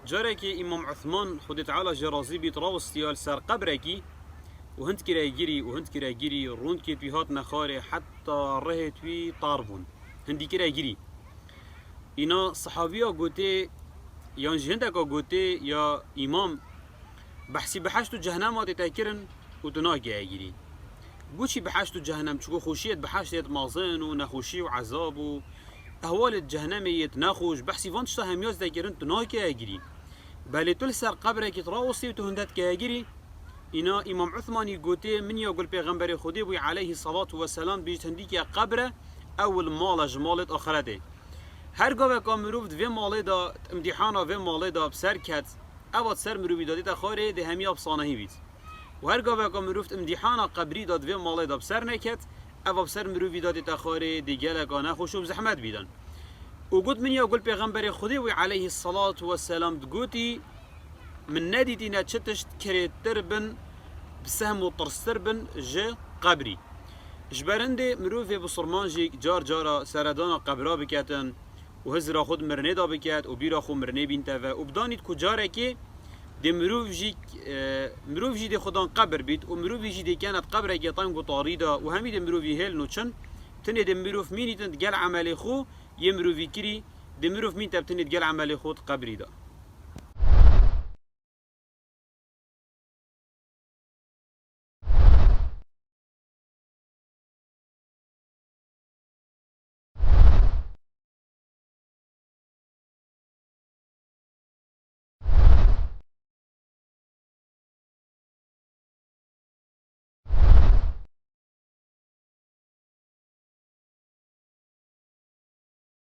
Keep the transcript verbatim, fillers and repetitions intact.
Carekê Îmam Uthman, Xwedê Teala jê razî bît, rawistiya li ser qebrekî û hind kire girî û hind kire girî, rûnkê wî hat nexarê heta rihê wî tar bûn. Hindî kire girî. Îna sehabiya gotê, yan jî hindeka gotê, ya Îmam, behsî biheşt û cehenema tê te kirin û tu nakeye girî. Bo çî biheşt û cehenem? Çiko xweşiyê di biheştê di mazin û nexweşî û ezab û ehwalê di cehenemê yê di nexweş, behsî van tişta hemiya zî te kirin, tu nakeye girî. Belê tu li ser qebrekî di rawestî û tu hinde dikeye girî. Îna Îmam Uthmanî gotê, min ya gul pêxemberê Xwedê bûyî aleyhî salatu weselam bîst hindîkê qebre, ewil male ji malê di axretê. Her gaveka mirov di vê malê de, di imtîhana vê malê de bi ser ket, eva di ser mirovî de dête xwarê dê hemiya bi sanehî bît. Û her gaveka mirov di imtîhana qebrî de di vê malê de bi ser neket, eva bi ser mirovî de dête xwarê dê geleka nexweş û bi zehmet bîdan. Û got, min ya gul pêxemberê Xwedê wî aleyhî salatu weselam digotî, min nedîtîne çi tişt kirêtir bin, bi sehm û tirstir bin ji qebrî. Ji ber hindê mirovê bisurman jî car cara seredana qebra biketin û hizra xwe di mirinê de biket û bîra xwe mirinê bînte ve û bidanît ku carekê dê mirov jî, e, mirov jî dê xwe dan qebir bît û mirovî jî dê kene di qebrekê teng û tarî de û hemî dê mirovî hêlin û çin, tinê dê mirov mînîtin di gel emelê xwe yê mirovî kirî, dê mirov mînte bi tinê di gel emelê xwe di qebrî de.